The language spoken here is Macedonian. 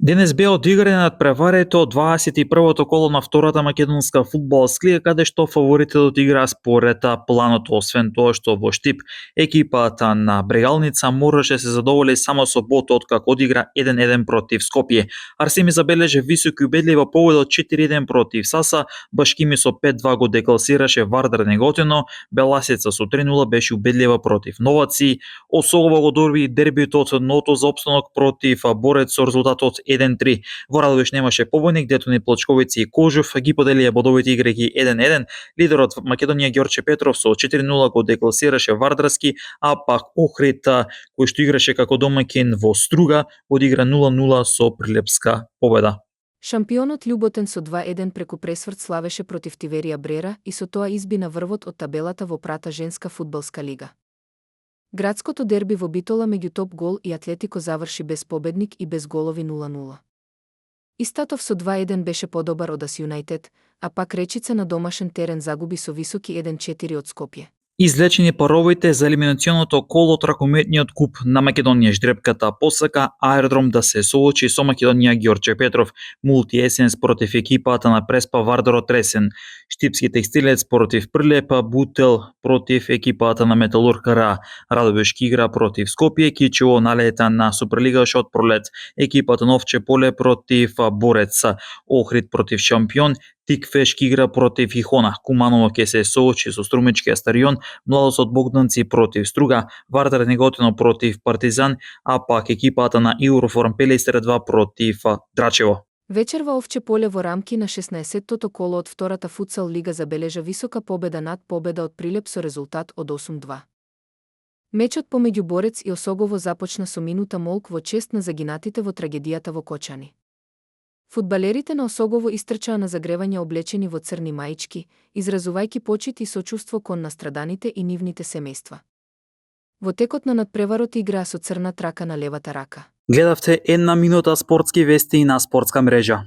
Денес беа одиграни надпреварите од 21-то коло на втората македонска фудбалска лига, каде што фаворитите одиграа според планот. Освен тоа што во Штип екипата на Брегалница можеше се задоволи само со бод откако одигра 1-1 против Скопје. Арсеми забележа висока и убедлива победа од 4-1 против Саса, Башкими со 5-2 го декласираше Вардар Неготино, Беласица со 3-0 беше убедлива против Новаци, Осогово го добри дербито од Ното за опстанок против Борец со резултатот 1-3. Во Радовиш немаше победник, Детони Плочковици и Кожов ги поделија бодовите играјќи 1-1. Лидерот Македонија Ѓорче Петров со 4-0 го декласираше Вардарски, а пак Охрид, кој што играше како домаќин во Струга, одигра 0-0 со Прилепска победа. Шампионот Љуботен со 2-1 преку пресврт славеше против Тиверија Брера и со тоа изби на врвот од табелата во прата женска фудбалска лига. Градското дерби во Битола меѓу Топ Гол и Атлетико заврши без победник и без голови 0-0. Истатов со 2-1 беше подобар од Ас Юнајтед, а пак Речица на домашен терен загуби со високи 1-4 од Скопје. Извлечени паровите за елиминационото коло од ракометниот куп на Македонија. Ждрепката посака Аеродром да се соочи со Македонија Ѓорче Петров, Мулти Есенс против екипата на Преспа Вардарот Ресен, Штипски Текстилец против Прилепа, Бутел против екипата на Металург Ра, Радовишки игра против Скопје, Кичево налета на Суперлигаш од пролет, екипата на Овче Поле против Борец, Охрид против Шампион, Тиквешки игра против Ихона, Куманово ќе се соочи со Струмичкиот стадион, Младосот Богданци против Струга, Вардар Неготино против Партизан, а пак екипата на Euroform Пелистер 2 против Драчево. Вечер во Овче Поле во рамки на 16-тото коло од втората футсал лига забележа висока победа над победа од Прилеп со резултат од 8-2. Мечот помеѓу Борец и Осогово започна со минута молк во чест на загинатите во трагедијата во Кочани. Фудбалерите на Осогово истрчаа на загревање облечени во црни маички, изразувајќи почит и сочувство кон настраданите и нивните семејства. Во текот на надпреварот играа со црна трака на левата рака. Гледавте една минута спортски вести на спортска мрежа.